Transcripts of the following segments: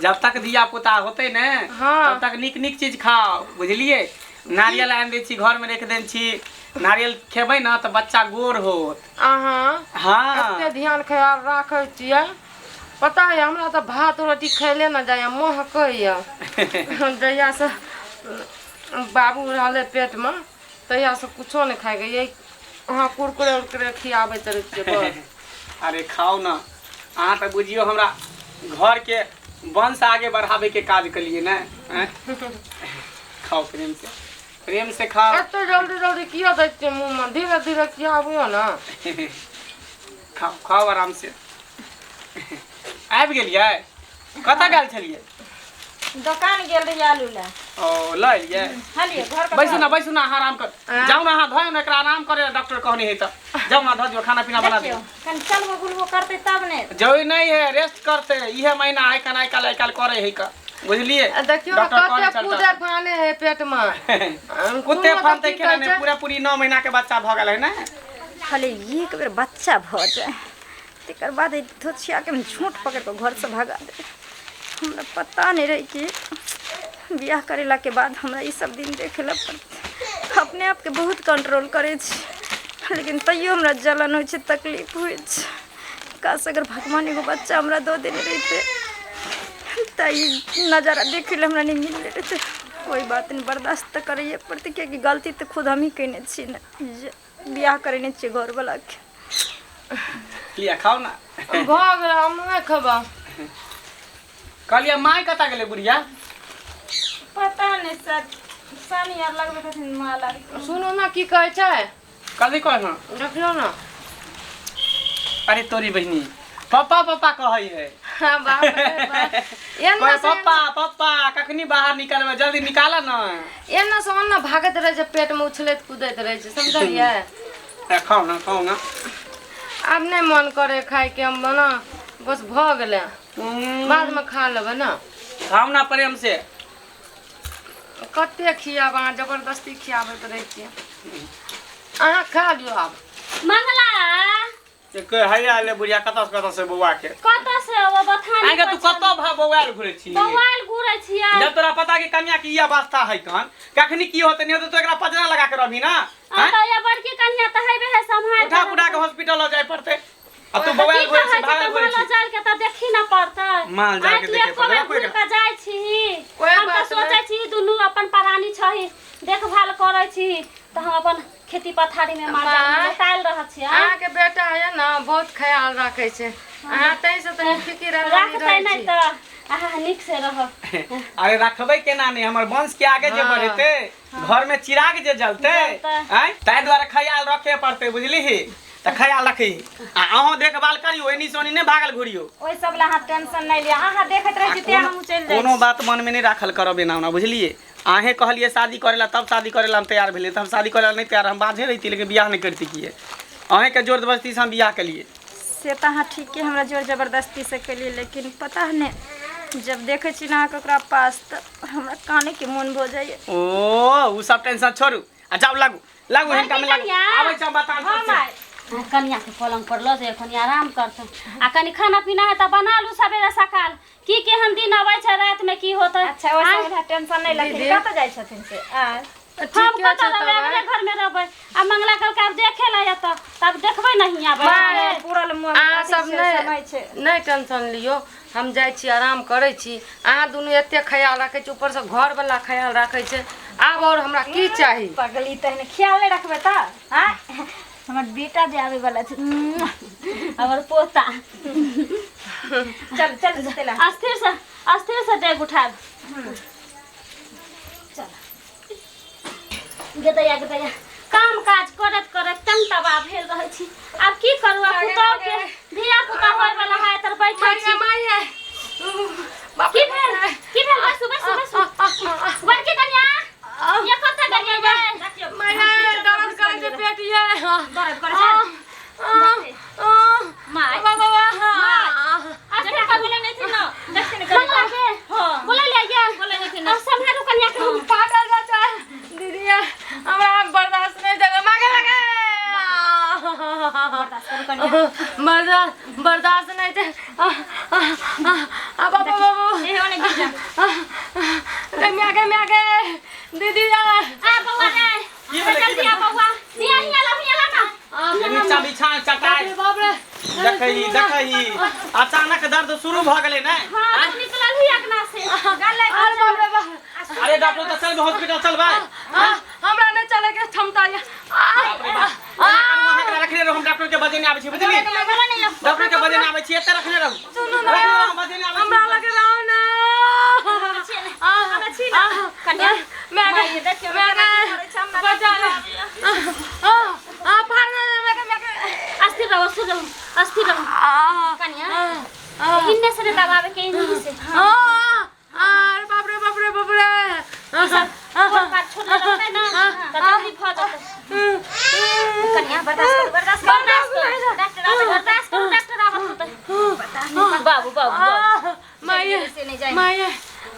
जब तक धिया पुता होतै ने हाँ। तब तक नीक नीक चीज खाओ बुझलियै नारियल आनि दै छी घरमे राखि देने छी नारियल खेबै ने तऽ बच्चा गोर होत अहाँ हाँ एते ध्यान ख्याल राखै छियै पता है हमरा तऽ भात रोटी खैले न जाइए महकैए जहियासँ बाबू रहलै पेटमे तहियासँ कुछो नहि खाइके यही अहाँ कुरकुरे उरकुरे खियाबैत रहै छियै बस अरे खाउ ने अहाँ तऽ बुझियौ हमरा घरके वंश आगे बढ़ाबैके काज केलियै ने आँय? खाउ प्रेम से प्रेम से खाउ एते जल्दी जल्दी किया दै छियै मुँहमे धीरे धीरे खियाबियौ ने खाउ खाउ आराम से आबि गेलियै कतऽ गेल छलियै दोकान गेल रही आलू लए ओ लऽ एलियै हलियै घर पर बैसू ना बैसू ना अहाँ आराम कर जाउ ना अहाँ धोयौ ना एकरा आराम करे डॉक्टर कहने है तऽ जाउ ना धो दियौ खाना पीना बना देखियौ दियौ कनि चलबो बुलबो करतै तब ने जरूरी नहीं है रेस्ट करते इहे महीना आइ काल्हि आइ काल्हि आइ काल्हि करे है का बुझलियै आ देखियौ ने डॉक्टर कहने कते चलता कुदे फाने है पेटमे कुत्ते फानते की केना कहै नहि छै पूरा पूरी 9 महीना के बच्चा भऽ गेल है ने खाली एक बेर बच्चा भऽ जाए तकर बाद एहि धोछियाके हम झूठ पकड़ि कऽ घरसँ भगा देबै हमरा पता नहि रहै कि बियाह करेलाके बाद हमरा ई सब दिन देखै लए पड़तै अपने आपके बहुत कंट्रोल करै छी लेकिन तैयो हमरा जलन होइ छै तकलीफ होइ छै काश अगर भगवान एगो बच्चा हमरा दऽ देने रहितै तऽ ई नजारा देखै लए हमरा नहि मिलले रहितै कोइ बात नहि बर्दाश्त तऽ करैए पड़तै किएकि गलती तऽ खुद हमही कयने छी ने जे बियाह करेने छियै घरवलाके लिअ खाउ ने भऽ गेल हम नहि खेबै कहलियै माय कतऽ गेलै बुढ़िया पता नहि सर सानी आर लगबै छथिन माल आर सुनू ने की कहै छै कथी कहै हँ देखियौ ने अरे तोरी बहिनी पप्पा पप्पा कहै है हाँ, बाप रे बाप। एन्ना कहै से पप्पा पप्पा कखनी बाहर निकलबै जल्दी निकाल ने एन्ना से ओन्ना भागैत रहै छै पेटमे उछलैत कूदैत रहै छै समझलियै ए, खाउ ने खाउ ने आब नहि मन करे खायके हम ने बस भऽ गेलै बादमे खा लेबै ने खाउ ने प्रेम से कते खियाब अहाँ जबरदस्ती खियाबैत रहै छियै अहाँ खा लियौ आब मंगला एक हैया ले बुढ़िया कतऽ से कतऽ से बौआ के कतऽ से अबो बथान आगे तू कतऽ भा बौआल घुरै छी बौआल घुरै छियै जब तोरा पता कि कन्या के ई अवस्था है कन कखनी की होते नहीं होते तो एकरा पजरा लगा के रहबी ना आ तऽ ये बड़की कन्या तऽ हेबे है सम्हार उठा पुटा के हॉस्पिटल लऽ जाय पड़तै आ तू बौआल की घुरै कहै छी छै भागल तऽ घुरै माल छी जाल के तऽ देखी न पड़तै माल जाल के आइ तू देखे एको पड़तै, बेर कोइ घुरि कऽ जाइ छी कोइ हम तऽ बात सोचै छी दुनू अपन प्राणी छही देखभाल करै छी तऽ हम अपन खेती पथारी में माल जाल में माय। जोतायल रहै छी आँय? अहाँके बेटा है ने बहुत ख्याल राखै छै अहाँ ताहिसँ तनी फिकिर राखतै नहि तऽ अहाँ नीक से रहब अरे रखबै केना नहि हमर वंश के आगे जे हाँ। बढ़ेतै घर में चिराग जे जलतै जलतै। आँय ताहि दुआरे ख्याल रखे पड़तै बुझलिही तऽ ख्याल रखी आ अहूँ देखभाल करियौ एनी से ओनी नहि भागल घुरियौ ओहि सब लए अहाँ टेंशन नहि लिअ अहाँ देखैत रहै छी तेँ हमहूँ चलि जाइ कोनो छी बात मनमे नहि राखल करब एना ओना बुझलियै अहेँ कहलियै शादी करै लए तब शादी करै लए हम तैयार भेलियै तऽ हम शादी करै लए नहि तैयार हम बाझे रहितियै लेकिन बियाह नहि करितियै किए अहेँके जोर जबरदस्तीसँ हम बियाह केलियै से तऽ अहाँ ठीके हमरा जोर जबरदस्तीसँ केलियै लेकिन पता नहि जब देखै छी ने अहाँके ओकरा पास तऽ हमरा कानैके मोन भऽ जाइए ओ ओ सब टेंशन छोड़ू आ जाउ लागू लागू हिनका में लागू कनिया। आबै छी हम बतान हम आइ आ कनिया के पलंग पर लऽ जाइए कनि आराम करतै आ कनि खाना पीना है तऽ बना लू सवेरे सकाल की केहन दिन अबै छै राति में की होतै अच्छा ओहि आँय, सब लए टेंशन नहि लथिन दीदी। कतऽ जाइ छथिन से आँय हम कतऽ रहबै अगले घर में रहबै आ मंगला कहलकै आब देखे ला एतऽ तब देखबै नहीं आबै माय, पूरल मोन अहाँ अथी सब छै, नहि समय छै नहि टेंशन लियौ हम जाइ छी आराम करै छी अहाँ दुनू एते ख्याल राखै छी ऊपरसँ घरवला ख्याल राखै छै आब आओर हमरा की चाही पगली तहन ख्याल नहि रखबै तऽ आँय हमर बेटा जे आबै वाला छै हमर पोता चल चल सुतै ला अस्थिर से अस्थिर से डेग उठाब चल गेदैया गेदैया काम काज करैत करैत तंग तबाह भेल रहै छी आब की करू आब पुतोह के धिया पुता होय वाला है तर बैठल छी की भेल की भेल बैसू बैसू बैसू बड़की कनिया ये कतऽ गेलियै ये दर्द करै छै पेट ये दर्द करै छै माय अस्थिर कर बोले नहीं थी ना मंगला के बोले ले ये बोले नहीं थी ना सम्हारू कनिया के हम फाटल जाइ छै दीदी हमरा बर्दाश्त नहि जगह मागे मागे बर्दाश्त बर्दाश्त नहि छै आ बाबा बाबा एहो नहि गे मैं गे दीदी आ आ बौआ रे की भेलै, की जल्दी आ बौआ हिया हिया ला हिया ला ना नीचा बिछा चटाइ बाप रे बाप रे देखही देखही अचानक दर्द शुरू भऽ गेलै ने हां निकलल ही अंगना से गले अरे बाप रे बाप अरे डॉक्टर तऽ चल हॉस्पिटल चल भाई आ, हमरा नहीं चले के क्षमता ये बाप रे बाप अहाँ रखने रहू हम डॉक्टर के बजेने आबै छी बुझली डॉक्टर के बजेने आबै छी एते रखने रहू सुनू ना रखने रहू बजेने आबै छी हमरा लगे रहो ना हमरा छी ना कन्या मैं माय, देखियौ, मैं हमरा बचा ले आ आ फाड़ दे मैं मैं अस्थिर रहो अस्थिर रहो अस्थिर रहो आ कन्या आ इन्ने से दबावे के इन्हीं से आ अरे बाप रे बाप रे बाप रे कोन बात छोड़ रहतै ना त जल्दी भ जेतै कनिया बर्दाश्त करू बर्दाश्त करू बर्दाश्त करू डॉक्टर आबे बर्दाश्त करू डॉक्टर आबत होतै बाबू बाबू बाबू माये से नहीं जाए माये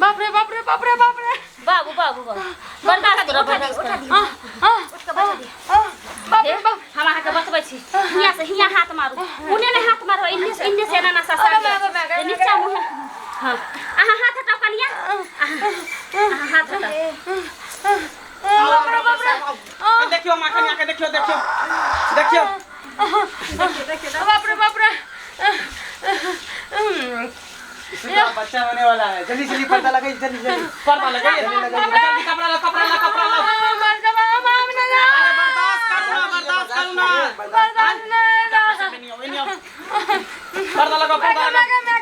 बाप रे बाप रे बाप रे बाप रे बाबू बाबू बाबू बर्दाश्त करू बर्दाश्त करू आ आ उठ के बैठा दिए बाप रे बाप हम अहाँके बतबै छी हियाँ से हियाँ हाथ मारू उने ने हाथ मारू इन्ने से इन्ने से एना ना ससा नीचा मुँह हाँ अहाँ हाथ हटाउ कनिया अहाँ हाथ हटाउ बाप रे बाप रे देखियो माँ कनिया के देखियो देखियो देखियो बाप रे बाप रे इसका बच्चा होने वाला है जल्दी जल्दी पर्दा लगाइए जल्दी जल्दी पर्दा लगाइए जल्दी कपड़ा लो कपड़ा लो कपड़ा लो मर जाबा हम ना जा अरे बर्दाश्त करू ना बर्दाश्त करू ना बर्दाश्त नहीं डॉक्टर साहब एनी आओ एनी आओ पर्दा लगाओ पर्दा लगाओ मैं मैं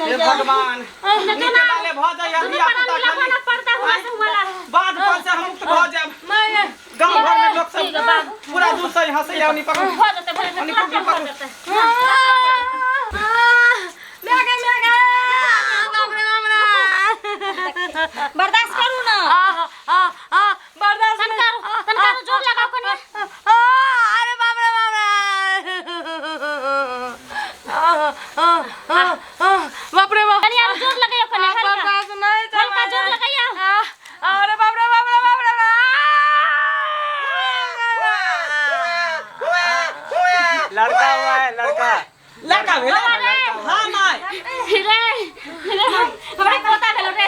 हे भगवान नीचे लाले भऽ जाइए धिया पुता खाली पर्दा हुआ से हुआ ला बाध पर से हम मुक्त भऽ जायब माये गाँव घर में लोग ठीक है सब बाबू पूरा दूर से हंसैया ओनी पकड़ू भऽ जेतै भऽ जेतै ओनी तुरंते पकड़ू भऽ पकड़ू जेतै मैं गे मैं गे बाप रे बाप रे बर्दाश्त करू ना आ आ आ बर्दाश्त तनका तनका जोर लगाओ कनिया अरे बाप रे बाप रे बाप रे बाप कनिया जोर लगाइयो कनिया हल्का बर्दाश्त नहीं हल्का जोर लगाइयो अरे बाप रे बाप रे बाप रे लड़का हुआ है लड़का लड़का भेलै हाँ माय रे रे हमरा पोता भेलो रे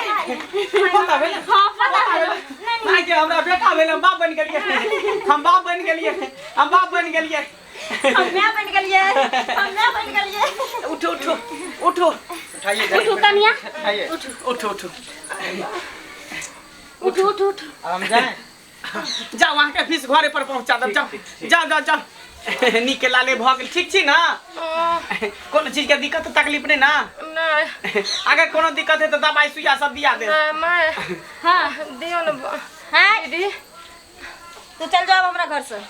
पोता भेलै हाँ पोता भेलो माय के हमरा बेटा भेलै हम बाप बनि गेलियै हम बाप बनि गेलियै हम बाप बनि गेलियै हम माय बनि गेलियै हम माय बनि गेलियै उठो उठो उठो उठाइए उठू कनिया उठाइए उठो उठो उठू उठू उठू अब हम जाएं जाओ अहाँके फीस घरे पर पहुँचा देब जाओ जाओ जाओ जाओ नीके लाले भऽ गेल ठीक छी ना कोनो चीजके दिक्कत तकलीफ नहि ना नहीं अगर कोनो दिक्कत है तऽ दबाइ सुइया सब दिया देब नहीं मैं हाँ दियो ना हाँ दीदी तू चल जाओ हमरा घर से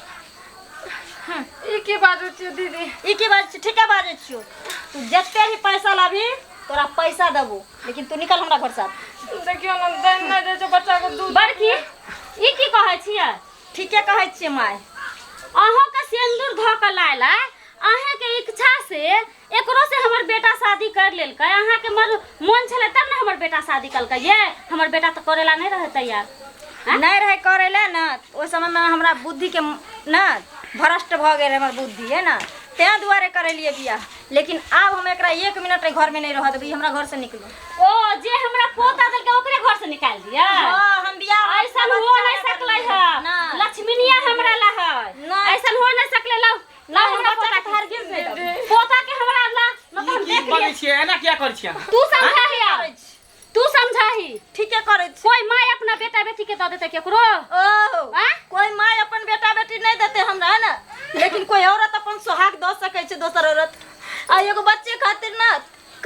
ई की बाजू छियै दीदी ई की बात ठीके बाजै छियौ तू जते भी पैसा लाबही तोरा पैसा देबो लेकिन तू निकल हमरा घर से देखियो ना दैन नहीं दै छै बच्चा के दूध बड़की ई की कहै छियै ठीके कहै छियै माय अहाँके सिन्दूर धऽ कऽ लायल है अहाँके इच्छा से एकरो से हमर बेटा शादी कर लेलकै अहाँके मर मोन छलै तब ने हमर बेटा शादी कलकै ये हमर बेटा तऽ करेला नहि रहै तैयार आँय? नहीं रहे करे ला ना ओहि समय में हमरा बुद्धि के ना भ्रष्ट भऽ गेल हमर बुद्धि है ना तें दुआरे करेलिए बियाह लेकिन आब हम एकरा एक मिनट घर में नहीं रह देबै ई हमरा घर से निकलू ओ जे हमरा पोता देलकै ओकरे घर से निकालि दिया हाँ हम बियाह ऐसन हो नहीं सकलै है ना। लक्ष्मीनिया हमरा ला है ना। ऐसन हो नहीं सकलै लाउ लाउ हमरा हमरा बच्चा पोता के हरगिज नहीं देबै। पोता के हमरा ला न तऽ हम ई की देख बजै लियै छियै एना किया करै छियै तू समझाही आब तू समझाही ठीके करै छी कोई माय अपना बेटा बेटी के दऽ देतै केकरो ओ आँय? कोई माय अपन बेटा बेटी नहीं देते हमरा है ना लेकिन कोई औरत अपन सोहाग दऽ सकै छै दोसर औरत आ एगो बच्चे खातिर ना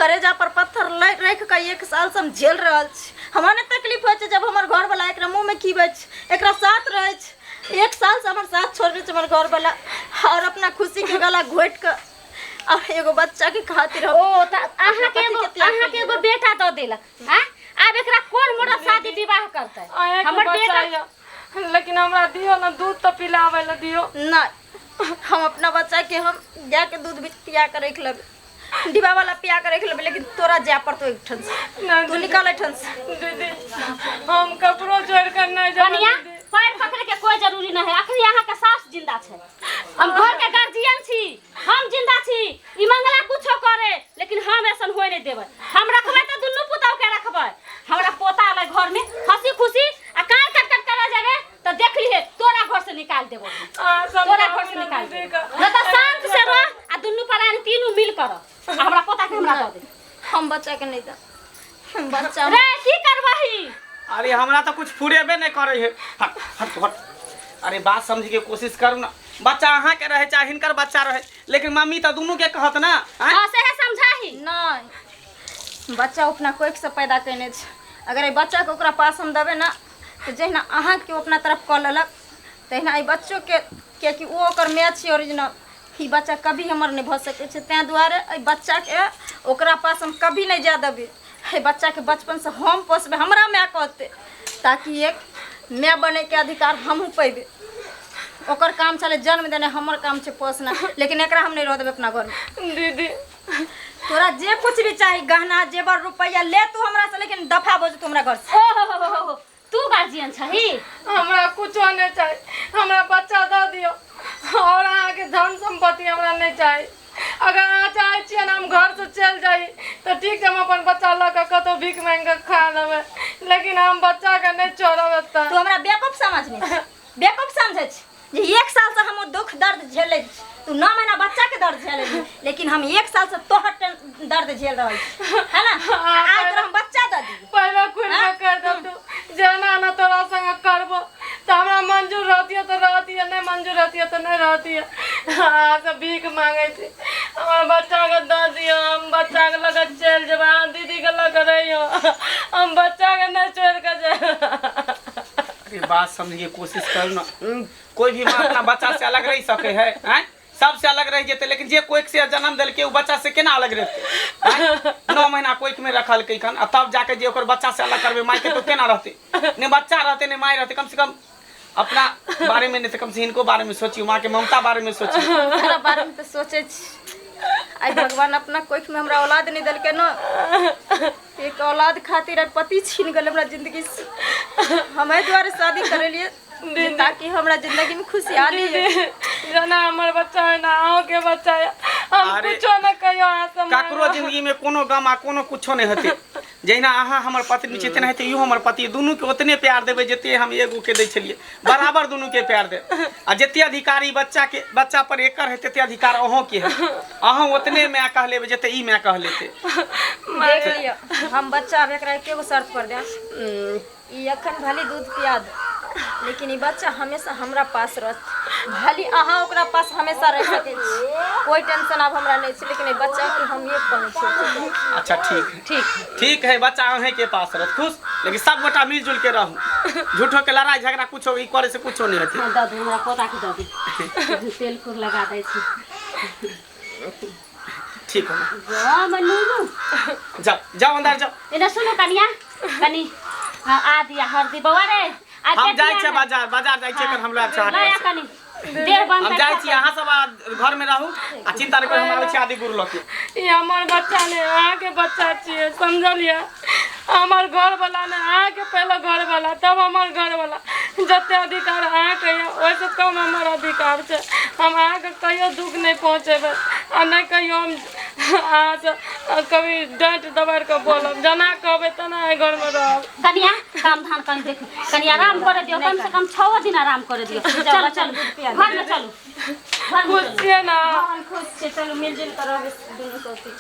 करेजा पर पत्थर रख के एक साल से हम झेल रहल छी हमरा नहि तकलीफ होइ छै जब हमर घरवाला एकरा मुँह में खीबै छै एकरा साथ रहै छै एक साल से हमर साथ छोड़ने छै हमर घरवाला और अपना खुशी के गला घोटि के और एगो बच्चा के खातिर हम ओ तऽ अहाँके पति एगो के त्याग अहाँके एगो बेटा दऽ देलक आँय? आब एकरा कोन मोड़त शादी विवाह करतै अहाँके हमर बच्चा बेटा यऽ लेकिन हमरा दियो ना दूध तऽ पिलाबै लए दियो नहीं हम अपना बच्चा के हम गाय के दूध भी पिया के रख लेबै डिब्बा वाला पिया के रख लेबै लेकिन तोरा जाय पड़तो एक ठन से नहीं तू निकल एठन से दीदी हम ककरो छोड़ कर नहीं जाब कनिया पैर पकड़े के कोई जरूरी नहीं है अखनी अहाँ के सास जिंदा छै हम घर के गार्जियन छी हम जिंदा छी ई मंगला कुछो करे लेकिन हम ऐसन होय नहीं देबै हम रखबै तऽ दुनू पुतहु निकाल दे न त शांत से रह आ दुनू प्राणी तीनू मिल कर आ हमरा पोता के हमरा दऽ दे। हम बच्चा के नहीं दे बच्चा। रे की करबही? अरे हमरा तो कुछ फुरेबे नहीं करे है। हट हट हट। अरे बात समझ के कोशिश करू ना, बच्चा अहाँ के रहे चाहे हिनकर बच्चा रहे, लेकिन मम्मी तो दोनों के कहत ना। हां सेहे समझाही। नहीं बच्चा अपना कोख से पैदा केने छै, अगर एहि बच्चा के ओकरा पास हम देबै ना तो जहिना अहाँ के अपना तरफ कऽ लेलक तहिना एहि बच्चो के, कियाकि ओ ओकर माय छियै ओरिजिनल, ई बच्चा कभी हमर नहीं भऽ सकै छै, ताहि दुआरे एहि बच्चा के ओकरा पास हम कभी नहीं जाय देबै। एहि बच्चा के बचपन से हम पोसबै, हमरा माय कहतै, ताकि एक माय बने के अधिकार हमहूँ पैबै। ओकर काम छलै जन्म देने, हमर काम छै पोसना, लेकिन एकरा हम नहीं रह देबै अपना घरमे। दीदी तोरा जे कुछ भी चाही, गहना जेवर रुपैआ ले तू हमरा से, लेकिन दफा भऽ जेतौ हमरा घर से। ओ हो हो हो, तू गार्जियन छही? हमरा कुछो नहीं चाही, हमरा बच्चा दऽ दियौ और अहाँके धन संपत्ति हमरा नहीं चाही। अगर अहाँ चाहै छियै ने हम घर से चलि जाइ तऽ ठीक छै, हम अपन बच्चा लऽ कऽ कतहु भीख मांगि कऽ खा लेबै, लेकिन हम बच्चाके नहि छोड़ब एतऽ। तू हमरा बेवकूफ समझने छी, बेवकूफ समझै छी जे एक साल से हम दुख दर्द झेलै छी, तू 9 महीना बच्चा के दर्द झेलै, लेकिन हम 1 साल से तोहर दर्द झेल रहल छी, है ना? आइ तोरा हम बच्चा दऽ दियौ। पहिले खुलि कऽ कहि दे तू जेना एना तोरा संगे करबो तऽ हमरा मंजूर रहतियै तऽ रहतियै, नहि मंजूर रहतियै तऽ नहि रहतियै। अहाँ सब भीख मांगै छी, हमर बच्चाके दऽ दियौ, हम बच्चाके लऽ कऽ चलि जेबै, अहाँ दीदीके लऽ कऽ रहियौ, हम बच्चाके नहि छोड़ि कऽ जायब। अरे बात समझ के कोशिश करू ना, कोई भी माँ अपना बच्चा से अलग रह सके है, हैं? सबसे अलग रह जेते, लेकिन जे कोई से जन्म देलके उ बच्चा से केना अलग रहते? 9 महीना कोई में रखलकै खन, आ तब जाके जे ओकर बच्चा से अलग करबे माय के तो केना रहते? ने बच्चा रहते ने माय रहते। कम से कम अपना बारे में नहीं तो कम से इनको बारे में सोचियो, माँ के ममता बारे में सोचियो। हमरा बारे में तो सोचे छी, आई भगवान अपना कोख में हमरा औलाद नहीं देलकै न, एक औलाद खातिर आई पति छीन गेल हमरा जिंदगी से। हम एहि दुआरे शादी करेलिए ताकि हमरा जिंदगी में खुशहाली है। जेना हमर बच्चा है ना अहूँके बच्चा है, हम कुछो न कहियो अहाँ से। ककरो जिंदगी में कोनो गम आ कोनो कुछो नहीं होते, जहिना अहाँ हमर पत्नी छी तेनाहिते इहो हमर पति, दुनू के ओतने प्यार देबै जते हम एगो के दै छलियै, बराबर दुनू के प्यार देब। आ जते अधिकारी बच्चा के बच्चा पर एकर है तते अधिकार अहों के है, अहों ओतने माय कह लेबै जते ई माय कह लेते। देख लिअ हम बच्चा आब एकरा एकेगो शर्त पर देब, ई अखन भले दूध पिया दे, लेकिन ई बच्चा हमेशा हमरा पास रहत, भले अहाँ ओकरा पास हमेशा रह सकै छी, कोई टेंशन आब हमरा नहीं छै, लेकिन ई बच्चा के हम एक पल नहीं छोड़बै। अच्छा ठीक है, ठीक ठीक है, बच्चा अहें के पास रहत खुश, लेकिन सब गोटा मिलजुल के रहू, झूठो के लड़ाई झगड़ा कुछो ई करे से कुछो नहीं होते। दऽ दे हमरा पोता के दऽ दे, तेल कुर लगा दै छी। ठीक है मनु जाओ जाओ अंदर जाओ। एने सुनो कनिया, कनी आदि हरदी बौआ रे, हम जाइ छियै बाजार, बाजार जाइ छियै, हम लायब चाट। लया कनी देह बंद हम जाइ छी, अहाँ सब घर में रहू आ चिंता नहि करू, हम आबै छी आदि गुरु लऽ के। ई हमर बच्चा नहि, अहाँके बच्चा छियै, समझलियै? हमर घरवला नहि, अहाँके पहिले घरवला तब हमर घरवला। जते अधिकार अहाँके यऽ ओहिसँ कम हमर अधिकार छै। हम अहाँके कहियो दुःख नहि पहुँचेबै आ नहि कहियो हम अहाँसँ कभी डाँटि दबारि कऽ बोलब, जेना कहबै तेना एहि घरमे रहब। कनिया काम धाम कनि देखू, कनि आराम करे दियौ, कम से कम 6 दिन आराम करे दियौ। चलू चलू घरमे चलू, खुश छियै ना? हम खुश छियै, चलू मिलजुल कऽ रहबै दुनू सौती।